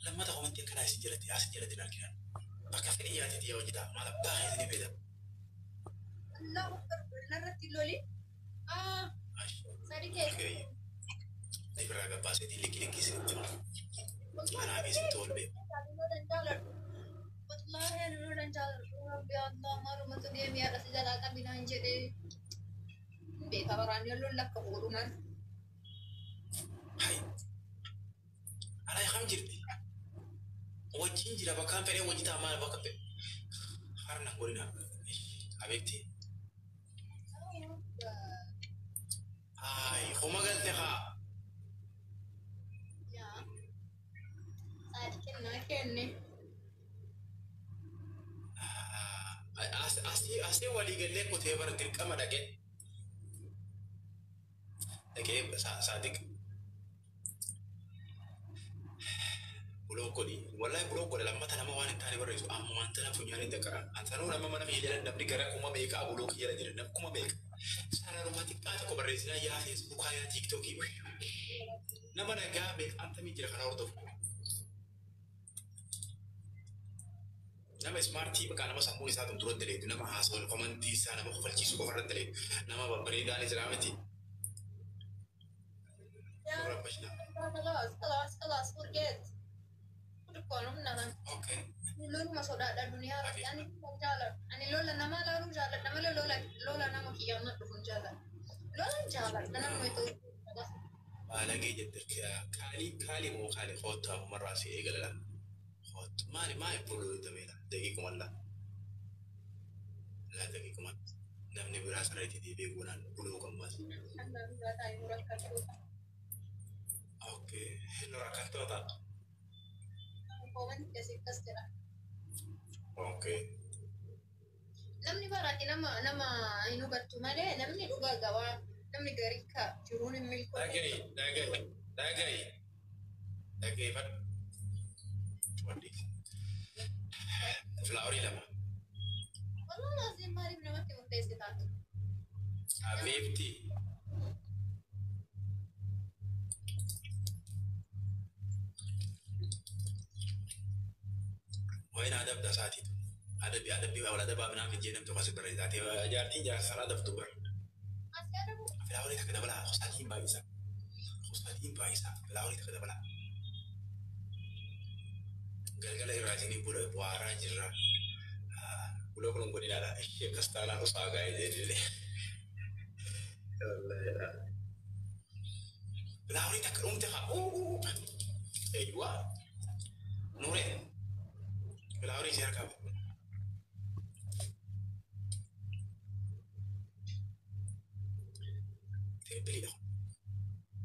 Lammata komantii akkanaa isin jalatti asin jalatti hin arginan. Bakka fedhii yaatiitii yaa hojjetaa maal abbaa keessanii feetan. Allahu Akbar narratti loli. Ah, sadi keessa. Irraa gabbaaseetii likki likki isinitti hima. Anaa fi isintu wal beeku. Wallaahi ani lolan jaaladhu. Rabbi Allah maalumatu deemee haadha si jalaa qabinaan jedhee. Hin beeka waraanni lolla akka godhuman. Hai. Alaa kam jirti? Wajjin jira bakkaan fedhee wajji ta'a maal bakka fedhe. Harna godina. Abeetti. Hai, kuma galte haa. Yaa. Saadi kennaa kenne. Asii walii gallee kutee bara dirqama dhaqee. Dhaqee Saadiq. Buloo godhi. Wallahi buloo godhe lammata nama waan hin taane barreessu ammumaan tana funyaaniin daqqara. Ansanuu nama mana kiyya jala namni gara kuma meeqa buloo kiyya jala jira nam kuma meeqa. Sararuma xiqqaa tokko barreessinaa yaa Feesbuukaa yaa Tiiktookii. Nama nagaa meeqa antamii jira kana hordofu. Nama ismaartii bakka nama sammuu isaa dura daleedu nama haasawaa komantii isaa nama kofalchiisu qofa irra daleedu nama babbareedaan jira miti. Yaa. Rabbashna. خلاص خلاص خلاص forget. Okay. Loluma sodaadha duniyaa irratti. Ani lola jaaladha. Ani lola nama laaluu jaaladha malee lola lola nama kiyyaan dhufu hin jaaladha. Lola hin jaaladha namni itoo. Baalagee jette kaalii kaalii moo kaalii koottu ammarraa si eegala koottu maali maali buluu dameela daqiiquma laa laa daqiiquma namni biraa sarreetti deebi'ee goonaan buluu gammaas. Okay, nu rakkattoota. Okay. Namni baraate nama nama hin hubattu malee namni dhugaa gabaa namni garii ka jiruun hin milkoofne. Dhaga'i dhaga'i dhaga'i dhaggeeffadhu. Waddi. Filaaworii lama. Wallah laazim maaliif namatti murteesse taatu? Abeebti. Wayin adabda isaatiitu. Adabbi adabbi wal adabaa minaan fi jeenamtu kasi barreessaati. Jaartiin jaarsa sana adabdu bara. Asii adabu. Filaaworii takka dabalaa sadiin baay'isa. Sadiin baay'isa. Filaaworii takka dabalaa. Galgala irraa isinii bula bu'aaraa jirra. Bula kun godinaadha. Ishee akkas taanaan osoo gaa'ee jedhillee. Filaaworii takka dhumte haa. Eeyyuwaa. Nuuree. Filaaworii ishee harkaa qabu. Tirippiliidha.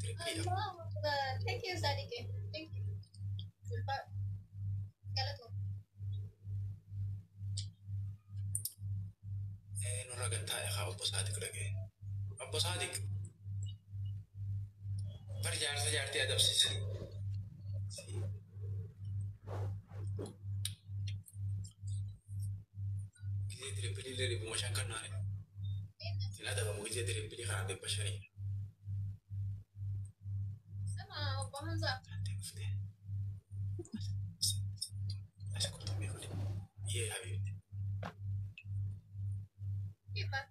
Tirippiliidha. Allahu Akbar. Thank you Sadiqe. Thank you. Ulfaa. Galatoom. Nurra gantaa haa obbo Saadiq dhagee. Obbo Saadiq. Bar jaarsa jaartii adabsiisa. Gisee tirippilii illee dhibbuma shan kan naane. Hin adabamu gisee tirippilii kanaan 500. Sama obbo Hamzaa. Dhuftee. As qurxummii kuli. Yee habiibti. كيفك؟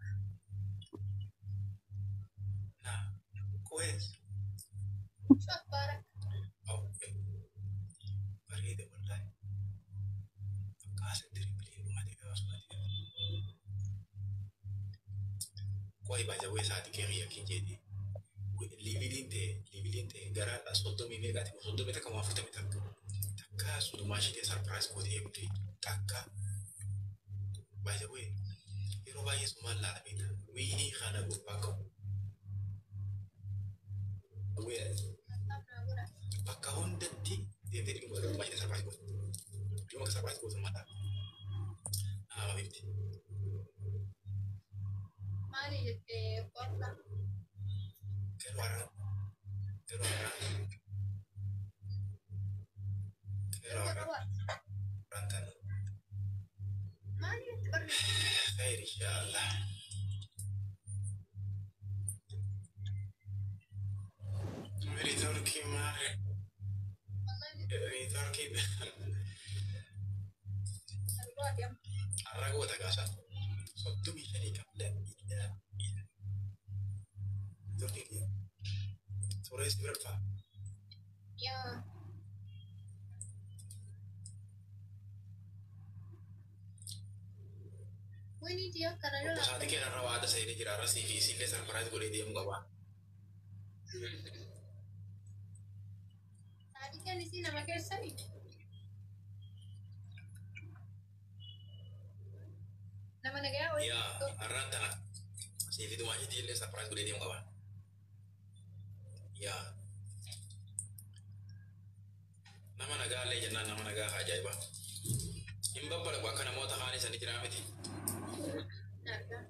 نعم كويس. شو أخبارك؟ Okay. Bareeda wallahi. Fakkaasa tirippilii dhumate gabaasumatti. Qo'i baajawwee isaatii kee kiyya kin jedhi. Liiviliin ta'e liiviliin ta'e gara 31 meeqaati 31 moo 41 takka sudumaa ishee sarpiraayis gootee eegdee takka baajawwee yeroo baay'ee sumaan laala beekta wiinii kana gubbaa qabu. Bakka hundatti deemtee dhimma sudumaa ishee sarpiraayis goote. Dhimma sarpiraayis gootu mataa. Naa beekti. Maali jettee qorra? Garuu har'a garuu har'a garuu har'a rantan Maali jette barri? خير إن شاء الله. Meri Turkey maare. Wallahi Neetwoorkii har'a goota gaasa. 35 qabda. Illaa illaa. Neetwoorkii kiyya. Suuraa bira dhufaa. Yaa. Wani diya kana Obbo lola. Saadiqeen har'a waada seenee jira. Har'a sii fi isiillee sarpiraayiz godhee deemuu qaba. Saadiqeen isii nama keessanii? Nama nagayaa wayii. Yaa har'aan tana sii fi dumaashiitti illee sarpiraayiz godhee deemuu qaba. Yaa nama nagaa illee jennaan nama nagaa haa ajaa'iba. Hin babbalaqu akka namoota kaan isanii jiraa miti. Argaa.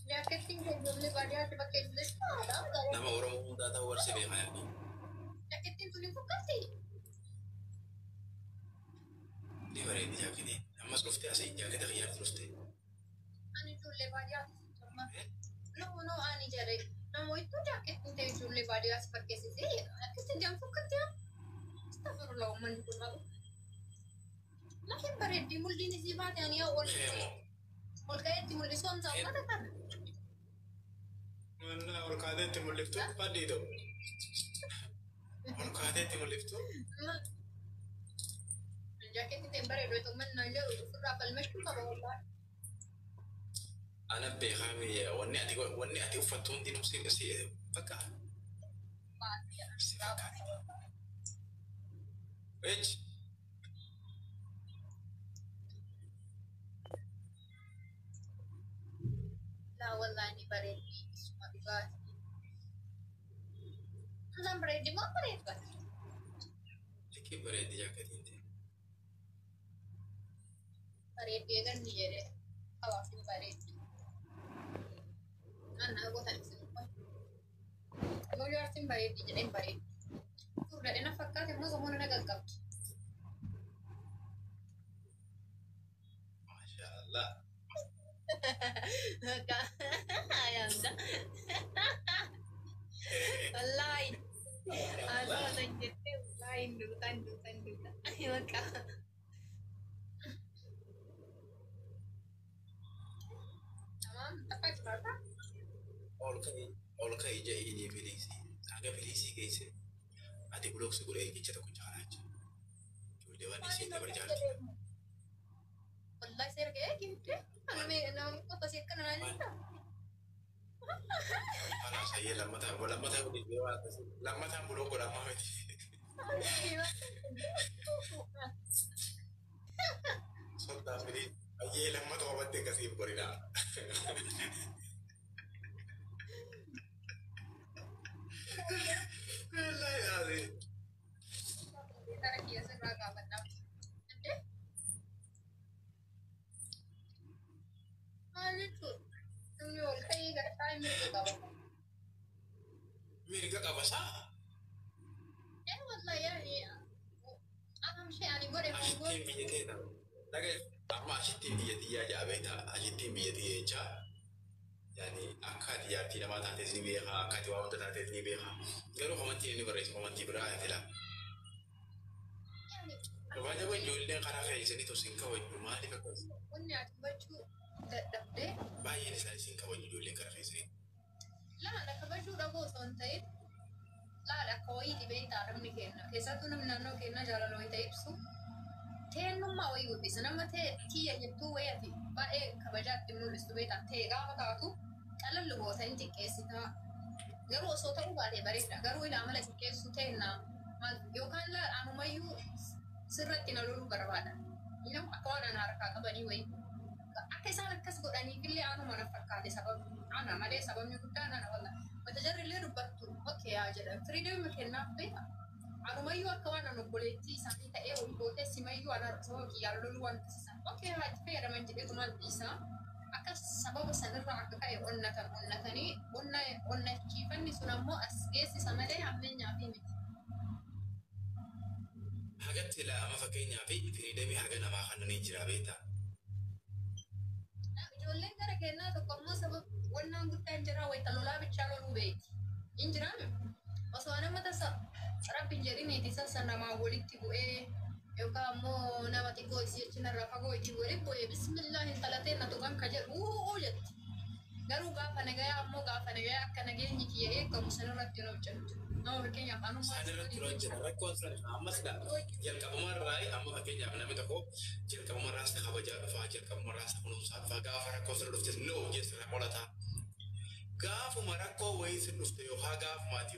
Jaakettiin kun ijoollee baadiyyaatti bakka ijoollee haadha. Nama Oromoo hundaa ta'uu barsi beekaa yaani. Jaakettiin tun hin fakkaatti. Ni bareeddi jaaketiin. Ammas dhuftee asii jaaketa kiyyaatti dhuftee. Ani ijoollee baadiyyaatti jirma. No, no, ani jedhe. Nama wayittuu jaakettiin ta'e ijoollee baadiyyaatti fakkeessisee akkasitti jaan fakkaatti haa. Astagfirullah, uummanni kun malu. Lafin bareeddii mul'iin isii baate ani yaa ol Eemoo. ol ka'eetti mul'isuu hamsa uummata kana. Manna ol kaateetti mul'iftu badii ta'u. Ol kaateetti mul'iftu. Jaakettiin ta'e bareedu uummanni naan jedhu ofirraa falmachuu qaba wallaahi. Ana beekaa wanni ati uffattu hundinuu si bakka si fakkaata. Ej. Laa wallaahi ni bareeddi isuma dhugaati. Hamzaan bareeddi moo bareeddu? Likkii bareeddi jaaketiin ta'e. Bareeddi eeganni jedhe hawaasni bareeddi. Anna gootan isin uffatu. Yoo jaartiin bareeddi jedheen bareeddi. Furdadhe na fakkaate immoo sammuu na qaqqabdi. Maasha Allah. Ayanda. Wallaahi. Haasawaa san jettee wallaahi hin duuta hin duuta hin duuta. Bakka. Tamam, takka jiraata. Ol ka'ii ol ka'ii jedhii please. Haga please geesse. Ati block si godhee jecha tokko caalaa jecha. Ijoollee waan ishee dabar jaarti. Wallahi seera ka'ee kibbee. Anuma nama qofa si akkana naan jedha. Kanaaf sayyee lammataa lammataa godhee waan akkasii lammataan block godhamaa miti. Soddaa please. Ayyee lammata qabattee akkasii hin godhinaa. Wallahi aazi. Tara kiyya sirraa gaafadhaa. Indee? Maal jechuudha? Namni ol ka'ee gartaa mirga qaba. Mirga qaba saa. Eh wallahi yaani aham shee ani godhe Ashittiin biyya teeta. Dhaga amma ashittiin biyya tiyyaa jaa beektaa. Ashittiin biyya tiyya jechaa. Yaani akka ati jaartii namaa taates ni beekaa. Akka ati waa hunda taates ni beekaa. Garuu komantiin inni barreessu komantii biraa fila. Yaani Baay'ee ijoolleen karaa fe'isanii sin kabaju maaliif akkas? Wanni ati hubachuu dadhabdee Baay'een isaanii sin kabaju ijoolleen karaa fe'isanii. Laala kabajuu dhabuu osoo hin ta'in, laala akka wayii dhibee ta'a namni kenna. Keessattuu namni naannoo kennaa jaalala wayii ta'e ibsu teennummaa wayii guddisa. Nama ta'e tiyya jettuu wayii ati baay'ee kabajaatti mul'istu beektaa ta'e gaafa taatu qalallu goota hin xiqqeessitaa. Garuu osoo ta'uu baatee bareeda. Garuu ilaa mala xiqqeessuu ta'ennaa maal yookaan laala anumayyuu sirratti na loluu barbaada. Nama akka waan ana harkaa qabanii wayii. Akka isaan akkas godhaniif illee anuma na fakkaate sababni. Ana malee sababni guddaan ana walla. Wanta jarri illee dubbattu okay yaa jedhan. Freedom kennaaf beeka. Anumayyuu akka waan an obboleettii isaanii ta'ee ol gootee simayyuu ana sababa kiyyaan loluu waan taasisan. Okay haa itti fayyadaman jedheetumaan dhiisaa. Akka sababa sanirraa akka ka'e onnatan onnatanii onnachiifanni sun ammoo as geessisa malee hammeenyaa fi miti. Hagatti ilaa amma fakkeenyaa fi freedom haga namaa kanneen jira beektaa. Ijoolleen gara kennaa tokko ammoo sababa Wannaan guddaan jira wayita lolaa bichaa loluu beeki. Hin jiraame osoo nama tasa rabbiin jedhiniiti sassa namaa walitti bu'ee yookaan ammoo nama xiqqoo isii achi narraa fagoo itti walitti bu'ee bismillah intalatee na tuqan ka jedhu uuu jetti. Garuu gaafa nagayaa ammoo gaafa nagayaa akka nageenyi kiyya eegamu sanirratti hin hojjettu. Nama fakkeenyaaf anummaa Isaan irratti hojjeta. Rakkoon sun ammas jalqabumarraa amma fakkeenyaaf namni tokko jalqabumarraa isa kabajaa dhufaa, jalqabumarraa isa kunuunsaa dhufaa, gaafa rakkoo sun dhuftes no jeessa qolataa. Gaafuma rakkoo wayii sin dhufte yookaan gaafuma ati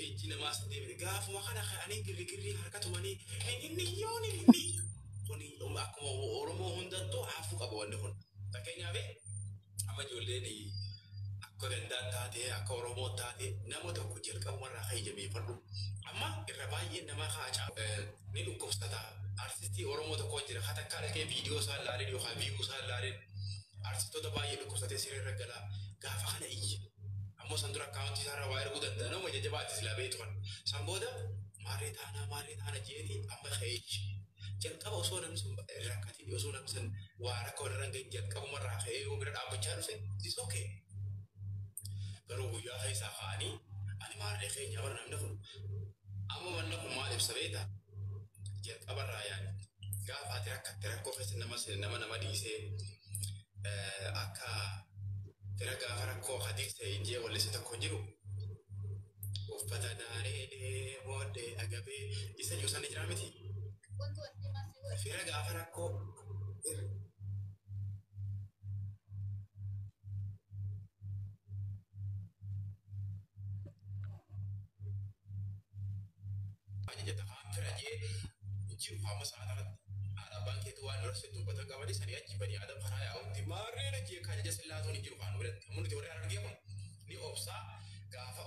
ejji namaa sin deebite gaafuma kana ka'anii girrigirrii harka tumanii inni yoon inni kun akkuma Oromoo hundattuu hafuu qaba wanni kun. Fakkeenyaaf amma ijoolleen akka gandaan taate akka Oromoo taate nama tokko jalqabumarraa ka'ee jabeeffadhu. Amma irra baay'een namaa kaacaa ni dhukkubsata. Artistii Oromoo tokko jira katakkaa dhaqee viidiyoo isaa ilaaleen yookaan viiyuu isaa ilaaleen artistoota baay'ee dhukkubsatee siree irra gala gaafa kana iyya. Ammoo san dura akkaawuntii isaarraa waa erguu danda'a nama jajjabaatti silaa beektu kana. San booda maarree taanaa maarree taana jeeti amma ka'ee iyya. Jalqaba osoo namni sun rakkatiin osoo namni sun waa rakkoo irra hin gahin jalqabumarraa ka'ee yoo bira dhaabbachaa dhufe is okay. Garuu guyyaa keessaa ka'anii ani maarree keenya bara namni kun amma manni kun maal ibsa beektaa? Jalqabarraa yaani gaafa ati rakkatte rakkoo keessa nama nama nama dhiisee akka fira gaafa rakkoo hadiisee injee wallise tokko jiru. Uffata daaree booddee agabee isa jiru sana jira miti. Wanti wanti maasii godhe. Fira gaafa rakkoo jetta kaan fira jee jiru amma sa'a kanatti haadha abbaan keetu waan dura sitti dubbatan qabanii sanii achi banii adam karaa yaa'utti maarreera jee kan ajaja sillaatuun hin jiru kaan biratti amma nuti warri argee kun ni obsaa gaafa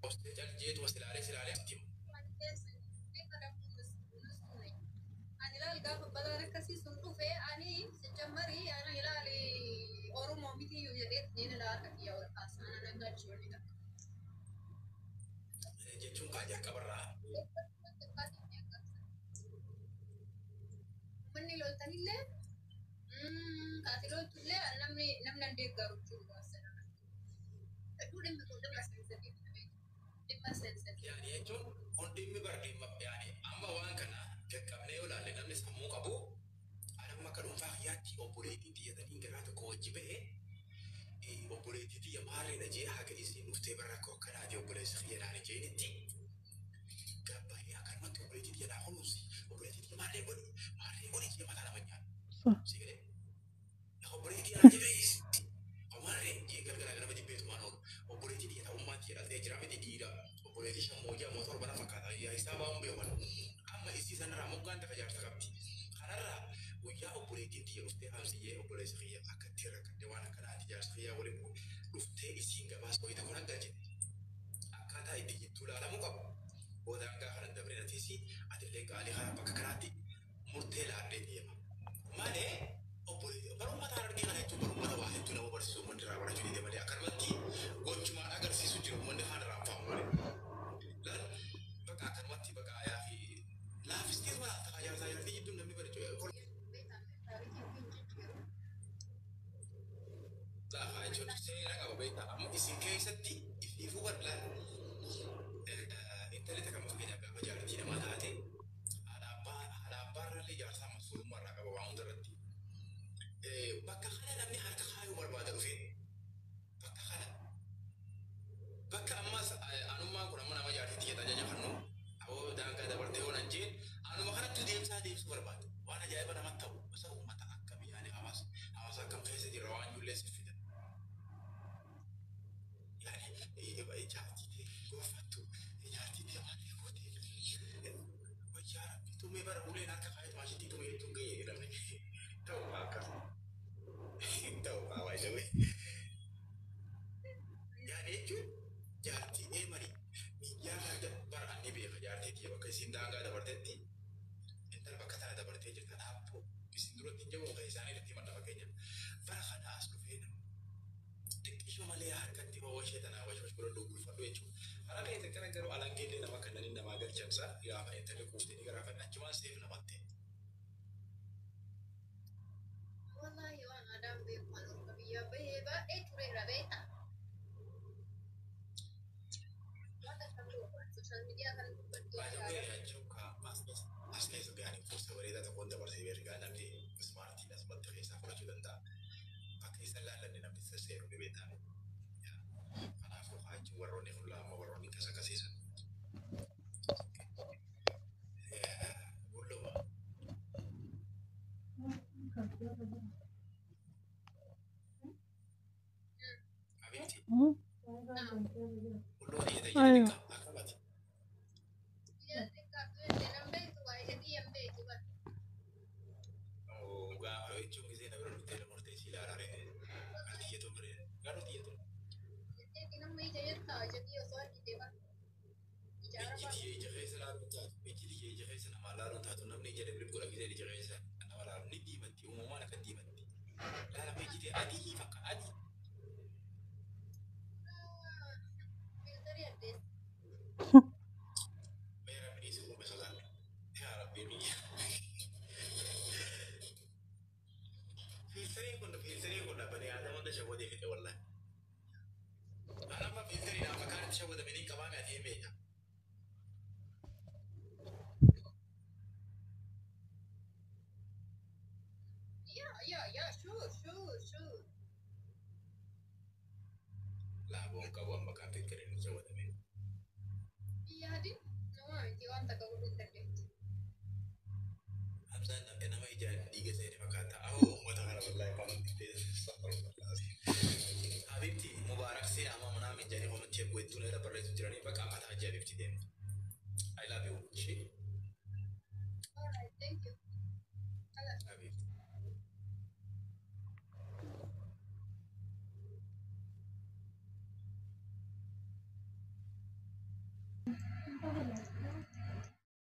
obsee cal jeetuma silaalee silaalee asitti hima. Ani ilaal gaafa balaan akkasii sun dhufe ani sijjammarii ana ilaali Oromoo mitiyyuu jedhee niin ilaa harka kiyya ol kaasa ana naggachi wanni takka. Jechuun kaa jalqabarraa Manni loltanillee kaati loltullee namni namni an deeggaru jiru gaafsan. Hedduu dhimmi kun dhimma sensitiiv dhimma sensitiiv. Yaani jechuun kun dhimmi bar dhimma yaani amma waan kana qaqqabnee yoo ilaalle namni sammuu qabu anamma akka dhuunfaa kiyyaatti obboleettii xiyyatanii garaa tokko wajji ba'ee obboleettii xiyya maarreedha jee haga isiin dhuftee bara rakkoo akkanaati obboleessi kiyya naan jeenitti gabbaa'ee akkanumatti obboleettii xiyya naa kunuunsi obboleettii xiyya maarree godhi maarree godhi jee mataa nama nyaata. Si galee obboleettii yaa jabeessi maarree jee galgala ganama jibbeetu waan oolu obboleettii xiyya ta'ummaa xiyya dhaltee jira miti dhiira obboleettii shan moo torba na fakkaata yaa isaa baa'uun beekan amma isii sanarraa moggaan takka jaarsa qabdi. Kanarraa guyyaa obboleettiin xiyya dhuftee amsiyyee obboleessi kiyya akka itti rakkadde waan akkanaati jaarsa kiyyaa waliin dhuftee isiin gabaasa wayii tokko naggaa jedhe. Akkaataa itti jidduu ilaalamuu qabu. Booda hangaa kana dabree natiisi atillee qaalii kana bakka kanaatti murtee laadhee deema. Malee obboleettii barummataan argee kana jechuun barummata waa hedduu nama barsiisu uummanni irraa barachuu dide malee akkanumatti gochumaan agarsiisu jiru uummanni kaan irraa hin malee. Laal bakka akkanumatti bakka ayaa fi laafistee walaal takaa jaarsaa jaartii jidduun namni barachuu laafaa jechuun seera qaba beektaa amma isin keessatti ifuu barbaada. Intalli takka fakkeenyaaf gaafa jaartii namaa taate haadha abbaa haadha abbaa irrallee jaarsaa mas'uulummaa irraa qaba waan hundarratti. Bakka kana namni harka kaayuu barbaada dhufee bakka kana bakka ammas anummaan kun amma nama jaartii xiyya ajaja kannu aboo daangaa dabartee yoo nan jeen anuma kanatti deemsaa deemsuu barbaada. Waan ajaa'iba namatti ta'u gosa uummata akkamii yaani hawaasa hawaasa akkam keessa jira waan ijoollee si fida. Yaani jaartii ta'e gorfattu jaartii ta'e waan gootee wayyaa rabbi tumee bara uleen harka kaayatu maashitti tumee jechuun gahee jedhamne ta'u akkas ta'u baay'ee yaani jechuun jaartii eemali miidiyaa bara anni beeka jaartii tiyya bakka isiin daangaa dabartetti intala bakka tana dabartee jirta dhaabboo isin duratti hin jabu kan isaanii irratti himadha fakkeenyaaf bara kana as dhufee nama xiqqishoo malee harkatti hoo ishee tanaa wash wash godhadhu gulfadhu jechuudha. Karaa keessa kana garuu alangeellee nama kanneen namaa galchamsa gaafa intalli kuuftee ni garaafan achumaan seef namatti. Wallahi waan aadaan beeku. biyyaa bahee baay'ee tureera beektaa. Waan akka social media kana dubbatti. Baay'ee jechuun as keessa gaarii gorsa bareedaa tokkoon dabarsee beekaa, namni smartiin asumatti keessaa fudhachuu danda'a. Bakka isa laallanne namni sesseeru ni beektaa. Kanaafuu haa jechuun warroonni kun lama warroonni akkas akkasiisan. Bulluma. Abeeti. Bulloon ija xiqqaa akkamati. Ija xiqqaa jettee nan beektu, waa ija xiyya hin beektu bara. Gaafa jechuun gisee na bira dhuftee na murteessii ilaalaa ree. Xiyyeetu bareeda. Garuu xiyyeetu. Jetteeti nama ija jettaa, ija xiyya osoo argite bara. Ija Ijji araba. tiyya ija keessa laaluun taatu. Ijji tiyya ija keessa namaa laaluun taatu. Namni ija dhiblib godha gisee ija keessa nama laalu ni diimatti, uumamaan akka diimatti. Laalama ijji tiyya adii fakka adii. Filterii addeessa. Mee Rabbi si uume sodaadha. Yaa Rabbi biyya. Filteriin kun dhaabbatee aadama hunda shawwadee fixe wallahi. Anamma filteriin amma kaanitti shawwadamanii qabaame ati hin beekta. Yeah, sure. Laaboon qabu amma kan filteriin shawwadame. Yaadin nama miti, waan takka godhuu hin dandeettu. Hamzaan nama ijaan dhiiga seene fakkaata. Ahoo, uummata kana wallahi komantii Habibti Mubaarak see amma manaa mijjaanii komantii hedduun irra barreessu jiranii bakka ammataa hajji Habibti deemu. I love you. Ishee Alright, thank you. Khalas. Habibti.